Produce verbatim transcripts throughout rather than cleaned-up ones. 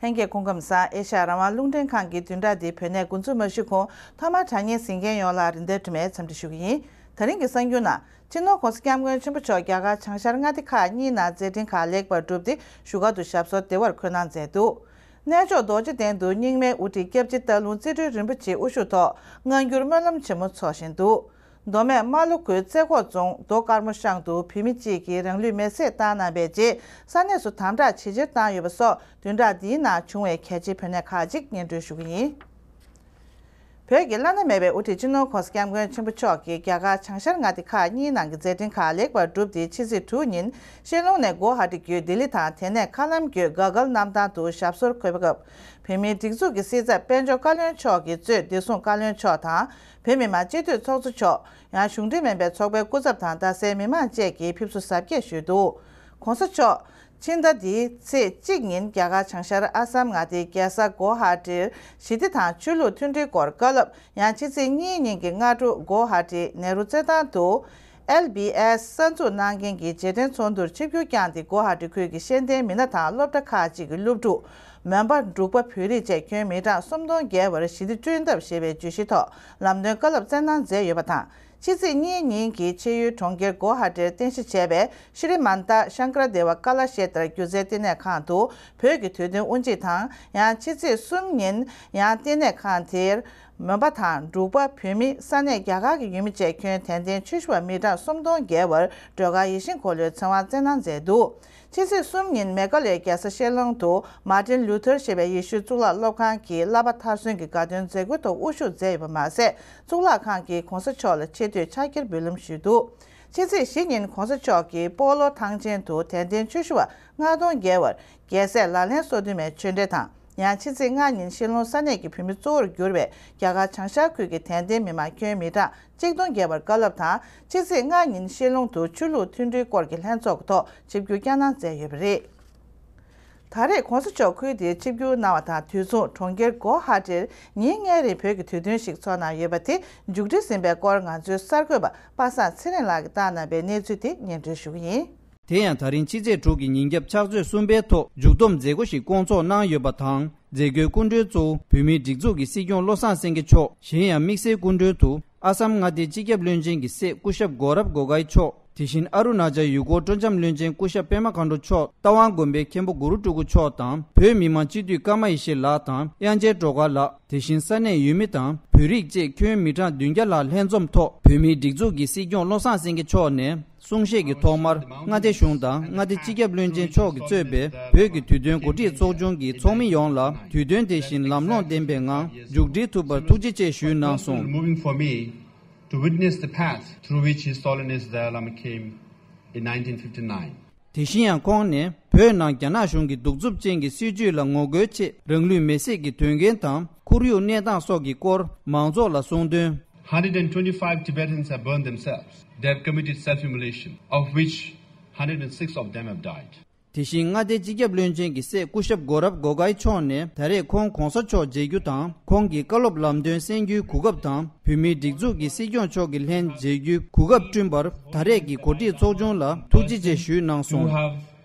ལྷན་རྒྱས་སྐུ་ཁམས་བཟང་། ཨེ་ཤ་ཡ་རང་དབང་རླུང་འཕྲིན་ཁང་གི་བདུན་ཕྲག་འདིའི་བོད་གནས་འགོ་འཛུགས་མ་ཞུས་གོང་ཐོག་མར་དྲ་བརྙན་གཟིགས་མཁན་ཡོངས་ལ་རིན་ལྡན་སྒྲོལ་མས་འཚམས་འདྲི་ཞུ་གི་ཡིན། ད་རིང་གི་གསར་འགྱུར་ནང་སྤྱི་ནོར་༸གོང་ས་༸སྐྱབས་མགོན་ཆེན་པོ་མཆོག་རྒྱ་གར་བྱང་ཤར་མངའ་སྡེ་ཁག་གཉིས་ནང་མཛད་འཕྲིན་ཁག་ལེགས་པར་གྲུབ་སྟེ་བཞུགས་སྒར་དུ་ཞབས་སོར་བདེ་བར་འཁོད་གནང་མཛད་འདུག་གནས་མཆོག་རྡོ་རྗེ་གདན་དུ་རྙིང་མའི་དབུ་ཁྲིད་སྐྱབས་རྗེ་སྟག་ལུང་རྩེ་སྤྲུལ་རིན་པོ་ཆེའི་དབུ་བཞུགས་ཐོག་སྔ་འགྱུར་སྨོན་ལམ་ཆེན་མོ་འཚོགས་བཞིན་འདུག་མདོ་སྨད་རྨ་ལྷོ་ཁུལ་རྩེ་ཁོག་རྫོང་རྡོ་དཀར་མོ་ཤང་དུ་བོད་མི་གཅིག་གིས་རང་ལུས་མེར་སྲེག་བཏང་གནང་བའི་རྗེས་ས་གནས་སུ་དམ་དྲག་ཇེ་ཆེར་བཏང་ཡོད་པ་སོགས་བདུན་ཕྲག་འདིའི་ནང་བྱུང་བའི་གལ་ཆེའི་བོད་གནས་ཁག་ཅིག་སྙན་སྒྲོན་ཞུ་གི་ཡིན། བོད་ཀྱི་བླ་ན་མེད་པའི་དབུ་ཁྲིད་སྤྱི་ནོར་༸གོང་ས་༸སྐྱབས་མགོན་ཆེན་པོ་མཆོག་གིས་རྒྱ་གར་བྱང་ཤར་མངའ་སྡེ་ཁག་གཉིས་ནང་གི་མཛད་འཕྲིན་ཁག་ལེགས་པར་བསྒྲུབས་ཏེ་ཕྱི་ཚེས་དྲུག་ཉིན་ཤེལ་ལུང་ནས་གོ་ཧ་ཊི་བརྒྱུད་ལྡི་ལི་དང་དེ་ནས་མཁའ་ལམ་བརྒྱུད་ག་གལ་གནམ་ཐང་དུ་ཞབས་སོར་འཁོད་པའི་སྐབས། བོད་མིའི་སྒྲིག་འཛུགས་ཀྱི་སྲིད་ཚབ་དཔལ་འབྱོར་བཀའ་བློན་མཆོག་གིས་གཙོས་བདེ་སྲུང་བཀའ་བློན་མཆོག་དང་། བོད་མི་མང་སྤྱི་འཐུས་ཚོགས་གཙོ་མཆོག་ཡང་གཞུང་འབྲེལ་མིན་པའི་ཚོགས་པའི་སྐུ་ཚབ་དང་རྡ་སའི་མི་མང་བཅས་ཀྱིས་ཕེབས་བསུ་གཟབ་རྒྱས་ཞུས་འདུག ༸གོང་ས་མཆོག་ཕྱི་ཟླ་འདིའི་ཚེས་གཅིག་ཉིན་རྒྱ་གར་བྱང་ཤར་ཨ་སམ་མངའ་སྡེའི་རྒྱལ་ས་གོ་ཧ་ཊིར་ཞི་བདེ་དང་ཆོས་ལུགས་མཐུན་སྒྲིལ་སྐོར་བཀའ་སློབ། ཡང་ཕྱི་ཚེས་གཉིས་ཉིན་གྱི་སྔ་དྲོ་གོ་ཧ་ཊི་ནེ་རུ་རྩེད་ཐང་དུ་ཨེལ་བི་ཨེས་གསར་འཛུགས་གནང་མཁན་གྱི་རྗེས་དྲན་ཚོགས་འདུར་ཆིབས་བསྒྱུར་བསྐྱངས་ཏེ་གོ་ཧ་ཊི་ཁུལ་གྱི་ཤེས་ལྡན་མི་སྣ་དང་སློབ་གྲྭ་ཁག་ཅིག་གི་སློབ་ཕྲུག་མོན་པ་འབྲུག་པ་བོད་རིགས་བཅས་ཁྱོན་མི་གྲངས་སུམ་སྟོང་བརྒལ་བར་ཞི་བདེ་བསྐྲུན་ཐབས་ཞེས་པའི་བརྗོད་གཞིའི་ཐོག་ལམ་སྟོན་བཀའ་སློབ་སྩལ་གནང་མཛད་ཡོད་པ་དང་། ཕྱི་ཚེས་གཉིས་ཉིན་གྱི་ཕྱེད་ཡོལ་གྲོང་ཁྱེར་གོ་ཧ་ཊིར་རྟེན་གཞི་བྱས་པའི་ཤྲི་མན་ད་ཤང་ཀར་དེ་བ་ཀ་ལ་ཤེ་ཏྲ་སྒྱུ་རྩལ་བསྟི་གནས་ཁང་དུ་བོད་ཀྱི་དུས་སྟོན་དབུ་འབྱེད་དང་། ཡང་ཕྱི་ཚེས་གསུམ་ཉིན་ཡང་བསྟི་གནས་ཁང་དེར་མོན་པ་དང་འབྲུག་པ། བོད་མི། ས་གནས་རྒྱ་གར་གྱི་ཡུལ་མི་བཅས་ཁྱོན་དད་ལྡན་ཆོས་ཞུ་བ་མི་གྲངས་སུམ་སྟོང་བརྒལ་བར་སྒྲོལ་དཀར་ཡིད་བཞིན་འཁོར་ལོའི་ཚེ་དབང་སྩལ་གནང་མཛད་འདུག་ཕྱི་ཚེས་གསུམ་ཉིན་མེ་གྷ་ལའི་རྒྱལ་ས་ཤེ་ལོང་དུ་མར་ཊིན་ལུ་ཐར་ཞེས་པའི་ཡེ་ཤུའི་གཙུག་ལག་སློབ་ཁང་གི་བསླབ་པ་མཐར་སོན་གྱི་དགའ་སྟོན་མཛད་སྒོའི་ཐོག་དབུ་བཞུགས་མཛད་ཡོད་པ་མ་ཟད། གཙུག་ལག་ཁང་གིས་གོང་ས་མཆོག་ལ་ཆེ་བསྟོད་ཕྱག་འཁྱེར་འབུལ་ལམ་ཞུས་འདུག་ཕྱི་ཚེས་བཞི་ཉིན་གོང་ས་མཆོག་གིས་སྤོ་ལོ་ཐང་ཆེན་དུ་དད་ལྡན་ཆོས་ཞུ་བ་ལྔ་སྟོང་བརྒལ་བར་རྒྱལ་སྲས་ལག་ལེན་སོ་བདུན་མའི་ཆོས་འབྲེལ་དང་། ཡང་ཕྱི་ཚེས་ལྔ་ཉིན་ཤེལ་ལུང་ས་གནས་ཀྱི་བོད་མི་གཙོ་བོར་གྱུར་བའི་རྒྱ་གར་བྱང་ཤར་ཁུལ་གྱི་དད་ལྡན་མི་མང་ཁྱོན་མི་གྲངས་གཅིག་སྟོང་བརྒལ་བར་བཀའ་སློབ་དང་། ཕྱི་ཚེས་ལྔ་ཉིན་ཤེལ་ལུང་དུ་ཆོས་ལུགས་མཐུན་སྒྲིལ་སྐོར་གྱི་ལྷན་ཚོགས་ཀྱི་ཐོག་ཆིབས་བསྒྱུར་བསྐྱངས་གནང་མཛད་ཡོད་པ་རེད། ད་རེས་གོང་ས་མཆོག་ཁུལ་དེར་ཆིབས་བསྒྱུར་གནང་བ་དང་། དུས་མཚུངས་གྲོང་ཁྱེར་གོ་ཧ་ཊིར་ཉིན་ལྔའི་རིང་བོད་ཀྱི་དུས་སྟོན་ཞིག་འཚོགས་གནང་ཡོད་པ་དེ་མཇུག་སྒྲིལ་ཟིན་པའི་སྐོར་ང་ཚོའི་གསར་འགོད་པ་པ་སངས་ཚེ་རིང་ལགས་ཀྱིས་བཏང་གནང་བའི་གནས་ཚུལ་དེ་སྙན་སྒྲོན་ཞུ་གི་ཡིན། དེ་ཡང་ད་རིང་ཕྱི་ཚེས་དྲུག་གི་ཉིན་རྒྱབ་ཕྱག་ཚོད་གསུམ་པའི་ཐོག་མཇུག་བསྡོམས་མཛད་སྒོ་ཞིག་བསྐོང་ཚོགས་གནང་ཡོད་པ་དང་། མཛད་སྒོའི་སྐུ་མགྲོན་གཙོ་བོ་བོད་མིའི་སྒྲིག་འཛུགས་ཀྱི་སྲིད་སྐྱོང་བློ་བཟང་སེང་གེ་མཆོག་གཞན་ཡང་དམིགས་བསལ་སྐུ་མགྲོན་དུ་ཨ་སམ་མངའ་སྡེའི་སྤྱི་ཁྱབ་བློན་ཆེན་གྱི་སྲས་སྐུ་ཞབས་གོ་རབ་གོ་གའི་མཆོག་དེ་བཞིན་ཨ་རུ་ན་ཅལ་ཡུལ་སྐོར་སྤྲོ་འཆམ་བློན་ཆེན་སྐུ་ཞབས་པད་མ་མཁའ་འགྲོ་མཆོག་རྟ་དབང་དགོན་པའི་མཁན་པོ་གུ་རུ་སྤྲུལ་སྐུ་མཆོག་དང་། བོད་མི་མང་སྤྱི་འཐུས་ཀརྨ་ཡེ་ཤེས་ལགས་དང་། དབྱངས་ཅན་སྒྲོལ་དཀར་ལགས། དེ་བཞིན་ས་གནས་ཡུལ་མི་དང་བོད་རིགས་བཅས་ཁྱོན་མི་གྲངས་བདུན་བརྒྱ་ལྷག་ལྷན་འཛོམས་ཐོག་བོད་མིའི་སྒྲིག་འཛུགས་ཀྱི་སྲིད་སྐྱོང་བློ་བཟང་སེང་གེ་མཆོག་ནས་གསུང་བཤད་ཀྱི་ཐོག་མར། མངའ་སྡེ་གཞུང་དང་མངའ་སྡེ་སྤྱི་ཁྱབ་བློན་ཆེན་མཆོག་གིས་གཙོས་པའི་བོད་ཀྱི་དུས་སྟོན་འགོ་ཁྲིད་ཚོགས་ཆུང་གི་ཚོགས་མི་ཡོངས་ལ་དུས་སྟོན་དེ་བཞིན་ལམ་ལྷོང་ལྡན་པའི་ངང་མཇུག་སྒྲིལ་ཐུབ་པར་ཐུགས་རྗེ་ཆེ་ཞུས་གནང་སོང་། Moving for me to witness the path through which His Holiness Dalai Lama came in nineteen fifty-nine. དེ་བཞིན་ཡང་ཁོང་ནས་བོད་ནང་རྒྱ་ནག་གཞུང་གི་གདུག་རྩུབ་ཅན་གྱི་སྲིད་བྱུས་ལ་ངོ་རྒོལ་ཆེད་རང་ལུས་མེར་སྲེག་གི་དོན་རྐྱེན་དང་ཁོར་ཡུག་གནས་སྟངས་སོགས་ཀྱི་སྐོར་མང་ཚོགས་ལ་གསུངས་དོན། Hundred and twenty-five Tibetans have burned themselves. They have committed self-immolation, of which hundred and six of them have died. དེ་བཞིན་མངའ་སྡེའི་སྤྱི་ཁྱབ་བློན་ཆེན་གྱི་སྲས་སྐུ་ཞབས་གོ་རབ་གོ་གའི་མཆོག་ནས་ད་རེས་ཁོང་གོང་ས་མཆོག་མཇལ་རྒྱུ་དང་། ཁོང་གི་བཀའ་སློབ་ལམ་སྟོན་གསན་རྒྱུའི་གོ་སྐབས་དང་། བོད་མིའི་སྒྲིག་འཛུགས་ཀྱི་སྲིད་སྐྱོང་མཆོག་གི་ལྷན་མཇལ་རྒྱུའི་གོ་སྐབས་བསྐྲུན་པར་ད་རེས་ཀྱི་གོ་སྒྲིག་ཚོགས་ཆུང་ལ་ཐུགས་རྗེ་ཆེ་ཞུས་གནང་སོང་། Who have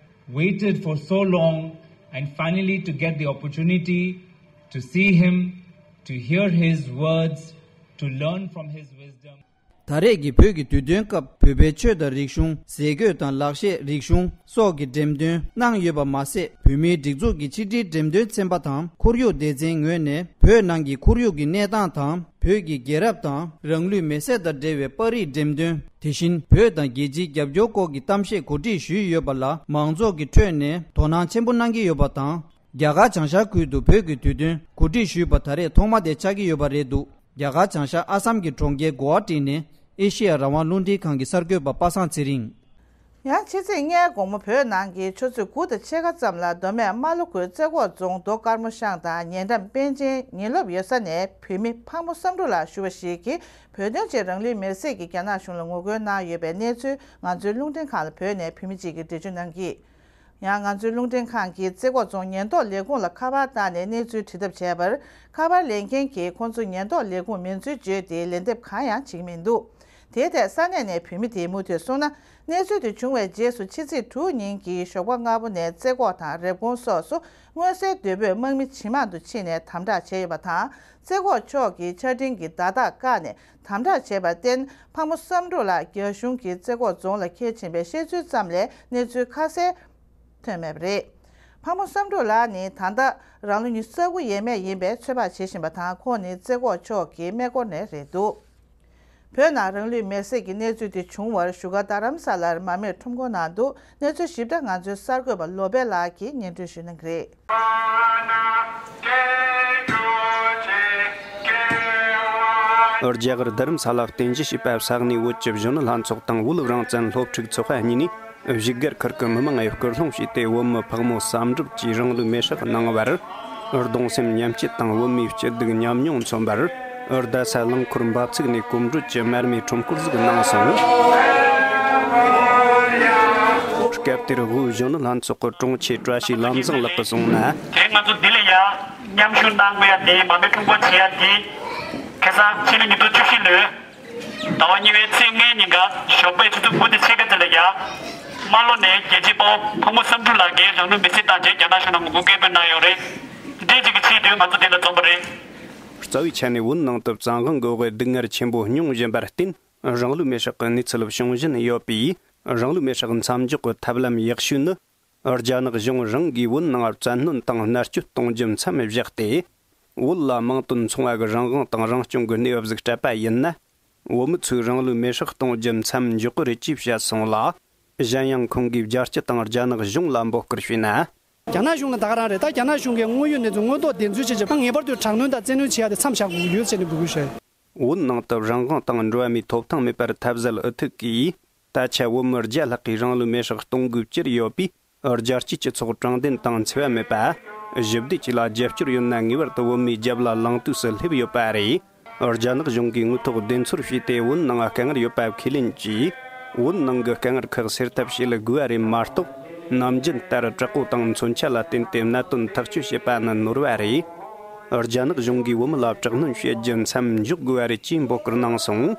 waited for so long and finally to get the opportunity to see him, to hear his words, to learn from his wisdom. ད་རེས་ཀྱི་བོད་ཀྱི་དུས་སྟོན་སྐབས་བོད་པའི་ཆོས་དང་རིག་གཞུང་། ཟས་གོས་དང་ལག་ཤེས། རིག་གཞུང་སོགས་ཀྱི་འགྲེམས་སྟོན་གནང་ཡོད་པ་མ་ཟད། བོད་མིའི་སྒྲིག་འཛུགས་ཀྱི་ཕྱི་དྲིལ་འགྲེམས་སྟོན་ཚན་པ་དང་ཁོར་ཡུག་སྡེ་ཚན་ངོས་ནས་བོད་ནང་གི་ཁོར་ཡུག་གི་གནས་སྟངས་དང་། བོད་ཀྱི་རྒྱལ་རབས་དང་རང་ལུས་མེར་སྲེག་དང་འབྲེལ་བའི་པར་རིས་འགྲེམས་སྟོན། དེ་བཞིན་བོད་དང་རྒྱལ་སྤྱིའི་རྒྱབ་སྐྱོར་སྐོར་གྱི་གཏམ་བཤད་གོ་སྒྲིག་ཞུས་ཡོད་པ་ལ་མང་ཚོགས་ཀྱི་ཁྲོད་ནས་དོ་སྣང་ཆེན་པོ་གནང་གི་ཡོད་པ་དང་། རྒྱ་གར་བྱང་ཤར་ཁུལ་དུ་བོད་ཀྱི་དུས་སྟོན་གོ་སྒྲིག་ཞུས་པ་ད་རེས་ཐོག་མ་དེ་ཆགས་ཀྱི་ཡོད་པ་རེད་འདུག་རྒྱ་གར་བྱང་ཤར་ཨ་སམ་གྱི་གྲོང་ཁྱེར་གོ་ཧ་ཊི་ནས་ཨེ་ཤེ་ཡ་རང་དབང་རླུང་འཕྲིན་ཁང་གི་གསར་འགོད་པ་པ་སངས་ཚེ་རིང་། ཡང་ཕྱི་ཚེས་ལྔའི་དགོང་མོ་བོད་ནང་གི་ཆུ་ཚོད་དགུ་དང་ཕྱེད་ཀ་ཙམ་ལ་མདོ་སྨད་རྨ་ལྷོ་ཁུལ་རྩེ་ཁོག་རྫོང་རྡོ་དཀར་མོ་ཤང་དང་ཉེ་འགྲམ་པཎ་ཆེན་ཉིན་སློབ་ཡོད་ས་ནས་བོད་མི་ཕག་མོ་བསམ་འགྲུབ་ལགས་ཞུ་བ་ཞིག་གིས་བོད་དོན་ཆེད་རང་ལུས་མེར་སྲེག་གིས་རྒྱ་ནག་གཞུང་ལ་ངོ་རྒོལ་གནང་ཡོད་པའི་གནས་ཚུལ་ང་ཚོའི་རླུང་འཕྲིན་ཁང་ལ་བོད་ནས་བོད་མི་གཅིག་གིས་འགྲེལ་བརྗོད་གནང་གིས། ཡང་ང་ཚོའི་རླུང་འཕྲིན་ཁང་གིས་རྩེ་ཁོག་རྫོང་ཉེན་རྟོག་ལས་ཁུངས་ལ་ཁ་པར་བཏང་ནས་གནས་ཚུལ་དྲི་ཐབས་བྱས་པར། ཁ་པར་ལེན་མཁན་གྱིས་ཁོང་ཚོ་ཉེན་རྟོག་ལས་ཁུངས་མིན་ཚུལ་བརྗོད་དེ་ལན་འདེབས་གང་ཡང་བྱེད་ཀྱི་མི་འདུག་དེའི་ཐད་ས་གནས་ནས་བོད་མི་དེས་མུ་མཐུད་གསུངས་ན། གནས་ཚུལ་དེ་བྱུང་བའི་རྗེས་སུ་ཕྱི་ཚེས་དྲུག་ཉིན་གྱི་ཞོགས་པ་སྔ་པོ་ནས་རྩེ་ཁོག་དང་རེབ་གོང་སོགས་སུ་མངོན་གསལ་དོད་པོས་དམག་མི་ཇེ་མང་དུ་ཕྱིན་ནས་དམ་དྲག་བྱས་ཡོད་པ་དང་། རྩེ་ཁོག་ཕྱོགས་ཀྱིས་ཆ་འཕྲིན་གྱི་བརྡ་རྟགས་བཀག་ནས་དམ་དྲག་བྱས་པར་བརྟེན། ཕག་མོ་བསམ་འགྲུབ་ལགས་རྒྱ་གཞུང་གིས་རྩེ་ཁོག་རྫོང་ལ་འཁྱེར་ཕྱིན་པའི་བཤད་ཚུལ་ཙམ་ལས་གནས་ཚུལ་ཁ་གསལ་ཐོན་མེད་པ་རེད། ཕག་མོ་བསམ་འགྲུབ་ལགས་ནི་ད་ལྟ་རང་ལོ་ཉི་ཤུ་རྩ་དགུ་ཡས་མས་ཡིན་པས་ཚོད་དཔག་བྱེད་བཞིན་པ་དང་། ཁོང་ནི་རྩེ་ཁོག་ཕྱོགས་ཀྱི་སྨད་སྐོར་ནས་རེད་འདུག་བོད་ནང་རང་ལུས་མེར་སྲེག་གི་གནས་ཚུལ་དེ་བྱུང་བར་བཞུགས་སྒར་རྡ་རམ་ས་ལར་མར་མེ་ཁྲོམ་སྐོར་གནང་འདུག་གནས་ཚུལ་ཞིབ་ཕྲ་ང་ཚོའི་གསར་འགོད་པ་བློ་བྷེ་ལགས་ཀྱིས་སྙན་སྒྲོན་ཞུ་གནང་གི་རེད། རྒྱ་གར་རྡ་རམ་ས་ལ་རྟེན་གཞི་བྱས་པའི་ས་གནས་བོད་ཀྱི་གཞོན་ནུ་ལྷན་ཚོགས་དང་བོད་རང་བཙན་སློབ་ཕྲུག་ཚོགས་པ་གཉིས་ནས། བཞུགས་སྒར་ཁུལ་གྱི་མི་མང་ངམ་སྐུལ་སློང་བྱས་ཏེ། བོད་མི་ཕག་མོ་བསམ་འགྲུབ་ཀྱིས་རང་ལུས་མེར་སྲེག་གནང་བར་གདུང་སེམས་མཉམ་སྐྱེད་དང་བོད་མིའི་སྐྱིད་སྡུག་ཉམས་མྱོང་མཚོན་པར། རྡ་ས་རླངས་འཁོར་འབབ་ཚུགས་ནས་གོམ་བགྲོད་ཀྱི་མར་མེ་ཁྲོམ་སྐོར་ཟིག་གནང་སོང་། སྐབས་དེར་བོད་གཞོན་ནུ་ལྷན་ཚོགས་ཀྱི་དྲུང་ཆེ་བཀྲ་ཤིས་ལམ་བཟང་ལགས་ཀྱིས་གསུངས་ན། དེ་ང་ཚོ་འདི་ལ་ཡ་མཉམ་ཞུགས་གནང་དགོས་ཡ་དེ། མར་མེ་ཁྲོམ་སྐོར་བྱེད་ཡ་དེ་ཁ་སང་ཕྱི་ལོ་ཉིས་སྟོང་བཅུ་བཞི་ལོའི་ཟླ་བ་གཉིས་པའི་ཚེས་ལྔའི་ཉིན་ཀ་ཞོགས་པའི་ཆུ་ཚོད་དགུ་དང་ཕྱེད་ཀ་ཙམ་ལ་ཡ། རྨ་ལྷོ་ནས་རྒྱལ་གཅེས་དཔའ་བོ་ཕག་མོ་བསམ་འགྲུབ་ལགས་ཀྱིས་རང་ལུས་མེར་སྲེག་བཏང་རྗེས་རྒྱ་ནག་གཞུང་ལ་ངོ་རྒོལ་སྐད་འབོད་གནང་ཡོད་རེད། དེ་འདྲའི་ཅིག་གི་ཆེད་དུ་ང་ཚོ་དེ་ལ་འཛོམས་པ་རེད། རྩ་བའི་ཆ་ནས་བོད་ནང་དུ་བཙན་དབང་གི་འོག་སྡུག་བསྔལ་ཆེན་པོ་མྱོང་བཞིན་པར་བརྟེན། རང་ལུས་མེར་སྲེག་གི་གནས་ཚུལ་བྱུང་བཞིན་ཡོད་པས། རང་ལུས་མེར་སྲེག་མཚམས་འཇོག་གི་ཐབས་ལམ་ཡག་ཤོས་ནི། རྒྱ་ནག་གཞུང་རང་གིས་བོད་ནང་བཙན་གནོན་དང་མནར་གཅོད་གཏོང་རྒྱུ་མཚམས་བཞག་སྟེ། བོད་ལ་དམངས་དོན་མཚུངས་པ་གི་རང་དབང་དང་རང་སྐྱོང་གི་གནས་བབ་ཟིག་སྤྲད་པ་ཡིན་ན། བོད་མི་ཚོས་རང་ལུས་མེར་སྲེག་གཏོང་རྒྱུ་མཚམས་འཇོག་གི་རེད་ཅེས་བཤད་སོང་ལ། གཞན་ཡང་ཁོང་གིས་རྒྱལ་སྤྱི་དང་རྒྱ་ནག་གཞུང་ལ་འབོད་སྐུལ་ཞུས་ན། རྒྱ་ནག་གཞུང་ལ་ད་ག་རང་རེད། ད་རྒྱ་ནག་གཞུང་གིས་དངོས་ཡོད་གནས་ཚུལ་དངོས་ཐོག་བདེན་འཚོལ་བྱས་རྗེས། ད་ངེས་པར་དུ་དྲག་གནོན་དང་བཙན་གནོན་བྱེད་ཡ་དེ་མཚམས་བཞག་དགོས་ཀྱི་ཡོད་ཟེར་ནས་འབོད་སྐུལ་ཞུས། བོད་ནང་དུ་རང་དབང་དང་འགྲོ་བ་མིའི་ཐོབ་ཐང་མེད་པར་ཐབས་ཟད་ཨུ་ཐུག་གིས། ད་ཆ་བོད་མི་བརྒྱ་ལྷག་གིས་རང་ལུས་མེར་སྲེག་གཏོང་དགོས་གྱུར་ཡོད་པས། རྒྱལ་སྤྱིའི་སྤྱི་ཚོགས་དྲང་བདེན་དང་འཚེ་བ་མེད་པ། ཞི་བདེ་བཅས་ལ་རྒྱབ་སྐྱོར་ཡོད་ན། ངེས་པར་དུ་བོད་མིའི་རྒྱབ་ལ་ལངས་དུས་སུ་སླེབས་ཡོད་པ་རེད། རྒྱ་ནག་གཞུང་གིས་དངོས་ཐོག་བདེན་འཚོལ་བྱས་ཏེ། བོད་ནང་དཀའ་ངལ་ཡོད་པ་ཁས་ལེན་གྱིས། བོད་ནང་གི་དཀའ་ངལ་ཁག་སེལ་ཐབས་བྱེད་དགོས་པ་རེད་མ་གཏོགས། ནམ་རྒྱུན་ལྟར་དྲག་པོ་དང་མཚོན་ཆ་ལ་བརྟེན་ཏེ་གནད་དོན་ཐག་གཅོད་བྱེད་པ་ནི་ནོར་བ་རེད། རྒྱ་ནག་གཞུང་གིས་བོད་མི་ལ་དྲག་གནོན་བྱེད་རྒྱུ་མཚམས་འཇོག་དགོས་པ་རེད་ཅེས་འབོད་སྐུལ་གནང་སོང་།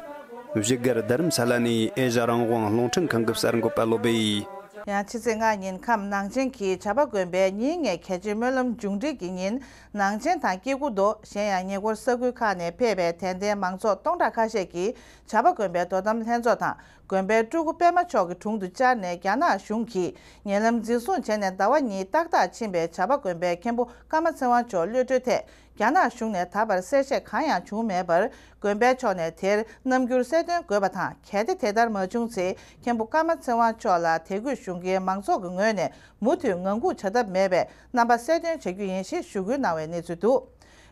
བཞུགས་སྒར་རྡ་རམ་ས་ལ་ནས་ཨེ་ཤ་རང་དབང་རླུང་འཕྲིན་ཁང་གི་གསར་འགོད་པ་བློ་བྷེ་ཡིས། ཡང་ཕྱི་ཚེས་ལྔ་ཉིན་ཁམས་ནང་ཆེན་གྱི་བྱ་པ་དགོན་པའི་ཉིན་ལྔའི་གལ་ཆེའི་སྨོན་ལམ་མཇུག་སྒྲིལ་གྱི་ཉིན། ནང་ཆེན་དང་སྐྱེ་རྒུ་མདོ། གཞན་ཡང་ཉེ་འཁོར་ས་ཁུལ་ཁག་ནས་ཕེབས་པའི་དད་ལྡན་མང་ཚོགས་སྟོང་ཕྲག་ཁ་ཤས་ཀྱིས་བྱ་པ་དགོན་པའི་དོ་དམ་ལྷན་ཚོགས་དང་། དགོན་པའི་སྤྲུལ་སྐུ་པད་མ་མཆོག་གི་དྲུང་དུ་བཅར་ནས། རྒྱ་ནག་གཞུང་གིས་ཉེ་ལམ་འཛིན་བཟུང་བྱས་ནས་ཟླ་བ་གཉིས་ཏག་ཏག་ཕྱིན་པའི་བྱ་པ་དགོན་པའི་མཁན་པོ་ཀརྨ་ཚེ་དབང་མཆོག་གློད་གྲོལ་ཐད། རྒྱ་ནག་གཞུང་ནས་ད་བར་གསལ་བཤད་གང་ཡང་བྱུང་མེད་པར། དགོན་པའི་ཕྱོགས་ནས་དེར་རྣམ་འགྱུར་གསལ་སྟོན་དགོས་པ་དང་། གལ་ཏེ་དེ་ལྟར་མ་བྱུང་ཚེ། མཁན་པོ་ཀརྨ་ཚེ་དབང་མཆོག་ལ་དད་གུས་ཞུ་མཁན་མང་ཚོགས་ཀྱི་ངོས་ནས་མུ་མཐུད་ངང་སྒུག་བྱ་ཐབས་མེད་པའི་རྣམ་པ་གསལ་སྟོན་བྱ་རྒྱུ་ཡིན་ཞེས་ཞུ་སྐུལ་གནང་བའི་གནས་ཚུལ་འདུག་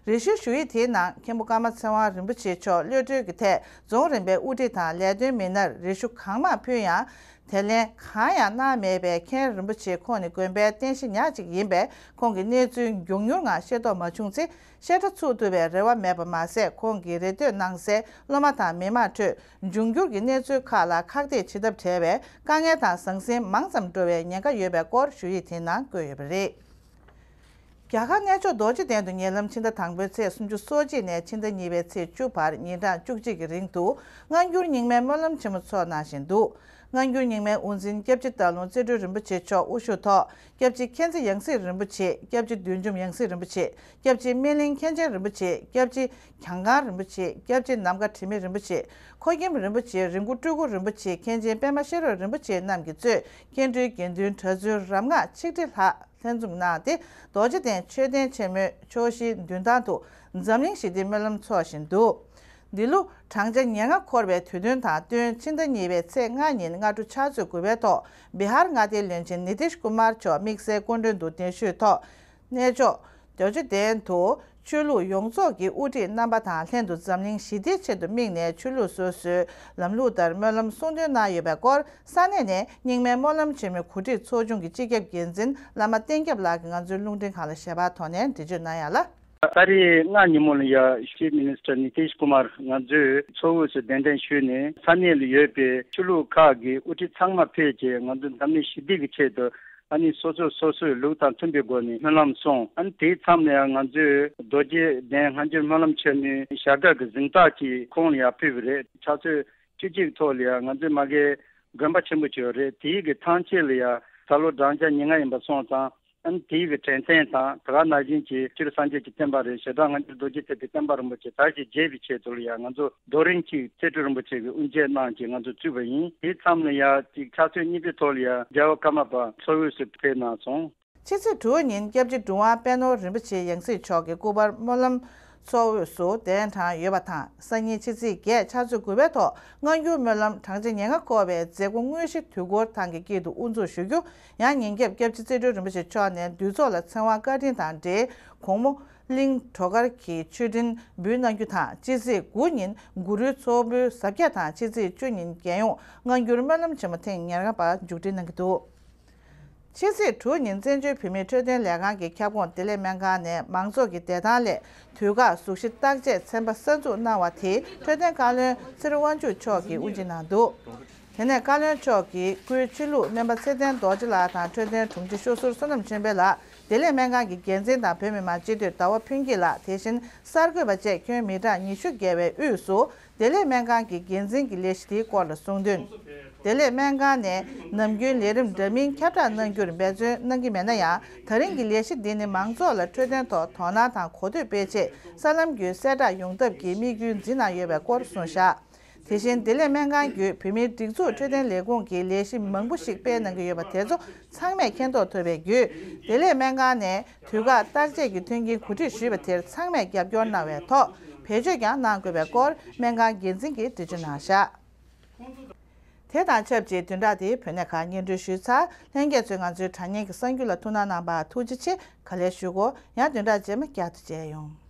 རེ་ཞུ་ཞུ་ཡིག་དེའི་ནང་། མཁན་པོ་ཀརྨ་ཚེ་དབང་རིན་པོ་ཆེ་མཆོག་གློད་གྲོལ་གྱི་ཐད། རྫོང་རིམ་པའི་དབུ་ཁྲིད་དང་ལས་དོན་མི་སྣར་རེ་ཞུ་གང་མང་ཕུལ་ཡང་། དེ་ལན་གང་ཡང་གནང་མེད་པས། མཁན་རིན་པོ་ཆེ་ཁོང་ནི་དགོན་པའི་རྟེན་གཞི་ཉག་གཅིག་ཡིན་པས། ཁོང་གི་གནས་ཚུལ་མགྱོགས་མྱུར་ངང་ཤེས་རྟོགས་མ་བྱུང་ཚེ། བཤད་གྲྭ་ཚུགས་ཐུབ་པའི་རེ་བ་མེད་པ་མ་ཟད། ཁོང་གིས་རེ་ལྟོས་གནང་སའི་སློབ་མ་དང་མི་མང་ཁྲོད་འབྱུང་འགྱུར་གྱི་གནས་ཚུལ་ཁག་ལ་ཁག་ཐེག་བྱེད་ཐབས་བྲལ་བའི་དཀའ་ངལ་དང་ཟང་ཟིང་མང་ཙམ་འགྲོ་བའི་ཉེན་ཁ་ཡོད་པའི་སྐོར་ཞུ་ཡིག་དེའི་ནང་བཀོད་ཡོད་པ་རེད། རྒྱ་གར་གནས་མཆོག་རྡོ་རྗེ་གདན་དུ་ཉེ་ལམ་ཕྱི་ཟླ་དང་པོའི་ཚེས་སུམ་ཅུ་སོ་གཅིག་ནས་ཕྱི་ཟླ་གཉིས་པའི་ཚེས་བཅུ་བར་ཉིན་གྲངས་བཅུ་གཅིག་གི་རིང་དུ་སྔ་འགྱུར་རྙིང་མའི་སྨོན་ལམ་ཆེན་མོ་འཚོགས་གནང་བཞིན་འདུག་སྔ་འགྱུར་རྙིང་མའི་དབུ་འཛིན་སྐྱབས་རྗེ་སྟག་ལུང་རྩེ་སྤྲུལ་རིན་པོ་ཆེ་མཆོག་དབུ་བཞུགས་ཐོག་སྐྱབས་རྗེ་མཁྱེན་བརྩེ་ཡང་སྲིད་རིན་པོ་ཆེ། སྐྱབས་རྗེ་བདུད་འཇོམས་ཡང་སྲིད་རིན་པོ་ཆེ། སྐྱབས་རྗེ་སྨིན་གླིང་མཁན་ཆེན་རིན་པོ་ཆེ། སྐྱབས་རྗེ་གྱང་ཁང་རིན་པོ་ཆེ། སྐྱབས་རྗེ་ནམ་མཁའ་དྲི་མེད་རིན་པོ་ཆེ། ཁོ་ཁྱིམ་རིན་པོ་ཆེ། རི་མགོ་སྤྲུལ་སྐུ་རིན་པོ་ཆེ། མཁན་ཆེན་པད་མ་ཤེས་རབ་རིན་པོ་ཆེ་རྣམས་ཀྱིས་གཙོས་མཁན་སྤྲུལ་དགེ་འདུན་གྲྭ་བཙུན་རབ་སྔགས་ཆིག་ཁྲི་ལྷག་ལྷན་འཛོམས་གནང་སྟེ། རྡོ་རྗེ་གདན་མཆོད་རྟེན་ཆེན་མོའི་ཕྱོགས་བཞིའི་མདུན་ཐང་དུ་འཛམ་གླིང་ཞི་བདེའི་སྨོན་ལམ་འཚོགས་བཞིན་འདུག་འདི་ལོ་བགྲང་བྱ་ཉེར་ལྔ་འཁོར་བའི་དུས་སྟོན་དང་བསྟུན། ཕྱི་ཟླ་གཉིས་པའི་ཚེས་ལྔ་ཉིན་སྔ་དྲོ་ཕྱག་ཚོད་དགུ་པའི་ཐོག་བི་ཧར་མངའ་སྡེའི་བློན་ཆེན་ནི་ཏིཤ་ཀུ་མར་མཆོག་དམིགས་བསལ་སྐུ་མགྲོན་དུ་གདན་ཞུས་ཐོག་གནས་མཆོག་རྡོ་རྗེ་གདན་དུ་ཆོས་ལུགས་ཡོངས་རྫོགས་ཀྱི་དབུ་ཁྲིད་རྣམ་པ་དང་ལྷན་དུ་འཛམ་གླིང་ཞི་བདེའི་ཆེད་དུ་དམིགས་ནས་ཆོས་ལུགས་སོ་སོའི་ལམ་ལུགས་ལྟར་སྨོན་ལམ་གསུང་འདོན་གནང་ཡོད་པའི་སྐོར། ས་གནས་ནས་རྙིང་མའི་སྨོན་ལམ་ཆེན་མོའི་གོ་སྒྲིག་ཚོགས་ཆུང་གི་སྤྱི་ཁྱབ་འགན་འཛིན་བླ་མ་བསྟན་སྐྱབས་ལགས་ཀྱིས་ང་ཚོའི་རླུང་འཕྲིན་ཁང་ལ་ཞལ་པར་ཐོག་ནས་འགྲེལ་བརྗོད་གནང་ཡག་ལ། ད་རེས་ལྔ་ཉིན་མོ་ལ་ཡ་Chief Minister Nitish Kumar ང་ཚོའི་ཚོགས་དབུས་སུ་གདན་འདྲེན་ཞུས་ནས་ས་གནས་ལ་ཡོད་པའི་ཆོས་ལུགས་ཁག་གི་དབུ་ཁྲིད་ཚང་མ་ཕེབས་བྱས། ང་ཚོ་འཛམ་གླིང་ཞི་བདེ་གི་ཆེད་དུ་ཨ་ནི་སོ་སོ་སོ་སོའི་ལུགས་དང་མཐུན་པའི་སྒོ་ནས་སྨོན་ལམ་གསུངས། ཨ་ནི་དེའི་མཚམས་ལ་ཡང་ང་ཚོས་རྡོ་རྗེ་གདན་སྔ་འགྱུར་སྨོན་ལམ་ཆེན་མོའི་བྱ་དགའ་གི་གཟེངས་རྟགས་ཀྱི་ཁོང་ལ་ཡང་ཕུལ་བ་རེད། ཕྱག་ཚོད་ སྤྱི་སྤྱིའི་ཐོག་ལ་ཡང་ང་ཚོའི་མ་གི་དགོན་པ་ཆེན་པོ་ཅིག་ཡོད་རེད། དེའི་གི་ཐང་ཆད་ལ་ཡང་ད་ལོ་བགྲང་བྱ་ཉེར་ལྔ་ཡིན་པ་སོང་ཙང་། ཨ་ནི་དེའི་གི་དྲན་རྟེན་དང་དེ་ག་ནང་བཞིན་གྱི་སྤྱིར་སངས་རྒྱས་ཀྱི་བསྟན་པ་རེད། ཞེ་དྲག་སྔ་འགྱུར་རྡོ་རྗེ་ཐེག་པའི་བསྟན་པ་རིན་པོ་ཆེ་དར་ཞིང་རྒྱས་པའི་ཆེད་དུ་ལ་ཡང་ང་ཚོ་རྡོ་རིང་གཅིག་རྩེ་སྤྲུལ་རིན་པོ་ཆེ་གི་དབུ་འབྱེད་གནང་བྱས་ང་ཚོ་བཙུགས་པ་ཡིན། དེའི་མཚམས་ལ་ཡང་གཅིག་ཕྱག་ཚོད་གཉིས་པའི་ཐོག་ལ་ཡང་རྒྱལ་བ་ཀརྨ་པ་མཚོ་བོད་སུ་ཕེབས་གནང་སོང་། ཕྱི་ཚེས་དྲུག་ཉིན་སྐྱབས་རྗེ་གྲུབ་དབང་པད་ནོར་རིན་པོ་ཆེ་ཡང་སྲིད་མཆོག་གི་སྐུ་པར་སྨོན་ལམ་མཚོ་བོད་སུ་གདན་དྲངས་ཡོད་པ་དང་། སང་ཉིན་ཕྱི་ཚེས་བརྒྱད་ཕྱག་ཚོད་དགུ་པའི་ཐོག་སྔ་འགྱུར་སྨོན་ལམ་བགྲང་བྱ་ཉེར་ལྔ་སྐོར་བའི་མཛད་སྒོ་དངོས་གཞི་དུས་འཁོར་ཐང་གི་དཀྱིལ་དུ་དབུ་འཛུགས་ཞུ་རྒྱུ། ཡང་ཉིན་རྒྱབ་སྐྱབས་རྗེ་རྩེ་སྤྲུལ་རིན་པོ་ཆེ་མཆོག་ནས་འདུས་ཚོགས་ལ་ཚེ་དབང་བཀའ་དྲིན་དང་འབྲེལ་གོང་མོ་གླིང་བྲོ་མཁར་གྱི་མཆོད་སྤྲིན་འབུལ་གནང་རྒྱུ་དང་། ཕྱི་ཚེས་དགུ་ཉིན་གུ་རུའི་ཚོགས་འབུལ་གཟབ་རྒྱས་དང་། ཕྱི་ཚེས་བཅུ་ཉིན་རྒྱལ་ཡོངས་སྔ་འགྱུར་སྨོན་ལམ་ཆེན་མོ་ཐེངས་ཉེར་ལྔ་པ་མཇུག་སྒྲིལ་གནང་གི་འདུག་ཕྱི་ཚེས་དྲུག་ཉིན་བཙན་བྱོལ་བོད་མིའི་འཕྲོད་བསྟེན་ལས་ཁང་གི་ཁྱབ་ཁོངས་བདེ་ལེགས་སྨན་ཁང་ནས་མང་ཚོགས་ཀྱི་བདེ་ཐང་སླད་དུས་བཀག་གཟུགས་གཞི་བརྟག་དཔྱད་ཚན་པ་གསར་འཛུགས་གནང་བ་དེ་འཕྲོད་བསྟེན་བཀའ་བློན་ཚེ་རིང་དབང་ཕྱུག་མཆོག་གིས་དབུ་འབྱེད་གནང་འདུག་དེ་ནས་བཀའ་བློན་མཆོག་གིས་སྐུའི་ཆོས་ལུགས་སྨན་པ་ཚེ་བརྟན་རྡོ་རྗེ་ལགས་དང་འཕྲོད་བསྟེན་དྲུང་ཆེ་ཤོ་ཟུར་བསོད་ནམས་ཆོས་འཕེལ་ལགས། བདེ་ལེགས་སྨན་ཁང་གི་འགན་འཛིན་དང་བོད་མི་མང་སྤྱི་འཐུས་ཟླ་བ་ཕུན་སྐྱིད་ལགས། དེ་བཞིན་གསར་འགོད་པ་བཅས་ཁྱོན་མི་གྲངས་ཉི་ཤུ་བརྒལ་བའི་དབུས་སུ། བདེ་ལེགས་སྨན་ཁང་གི་འགན་འཛིན་གྱི་ལས་གཞི་དེའི་སྐོར་ལ་གསུངས་དོན། བདེ་ལེགས་སྨན་ཁང་ནས་ནམ་རྒྱུན་ལས་རིམ་འདྲ་མིན་ཁྱབ་བསྒྲགས་གནང་རྒྱུར་འབད་བརྩོན་གནང་གི་མེད་ན་ཡང་། ད་རིང་གི་ལས་གཞི་འདི་ནི་མང་ཚོགས་ལ་འཕྲོད་བསྟེན་ཐོག་དོ་སྣང་དང་གོ་ཐོས་སྤེལ་ཆེད་གསར་ལམ་བརྒྱུད་གསལ་བསྒྲགས་ཡོང་ཐབས་ཀྱི་དམིགས་ཡུལ་འཛིན་གནང་ཡོད་པའི་སྐོར་གསུངས་བཞག་དེ་བཞིན་བདེ་ལེགས་སྨན་ཁང་བརྒྱུད་བོད་མིའི་སྒྲིག་འཛུགས་འཕྲོད་བསྟེན་ལས་ཁུངས་ཀྱི་ལས་གཞི་མང་པོ་ཞིག་སྤེལ་གནང་གི་ཡོད་པ་དེ་ཚོ་ཚང་མས་མཁྱེན་རྟོགས་ཐུབ་པའི་བརྒྱུད། བདེ་ལེགས་སྨན་ཁང་ནས་དུས་བཀག་བརྟག་དཔྱད་ཀྱི་མཐུན་རྐྱེན་གོ་སྒྲིག་ཞུས་པ་དེར་ཚང་མས་རྒྱབ་སྐྱོར་གནང་བའི་ཐོག་བེད་སྤྱོད་ཀྱང་གནང་དགོས་པའི་སྐོར་སྨན་ཁང་འགན་འཛིན་གྱིས་འགྲེལ་བརྗོད་གནང་བཞག་དེ་དང་ཆབས་ཅིག་བདུན་ཕྲག་འདིའི་བོད་གནས་ཁག་སྙན་སྒྲོན་ཞུས་ཚར། ལྷན་རྒྱས་ཚོས་ང་ཚོའི་དྲ་བརྙན་གྱི་གསར་འགྱུར་ལ་ཐུགས་སྣང་གནང་བར་ཐུགས་རྗེ་ཆེ། ག་ལེར་ཞུ་གོ། ཡང་བདུན་ཕྲག་རྗེས་མ་བསྐྱར་དུ་མཇལ་ཡོང་།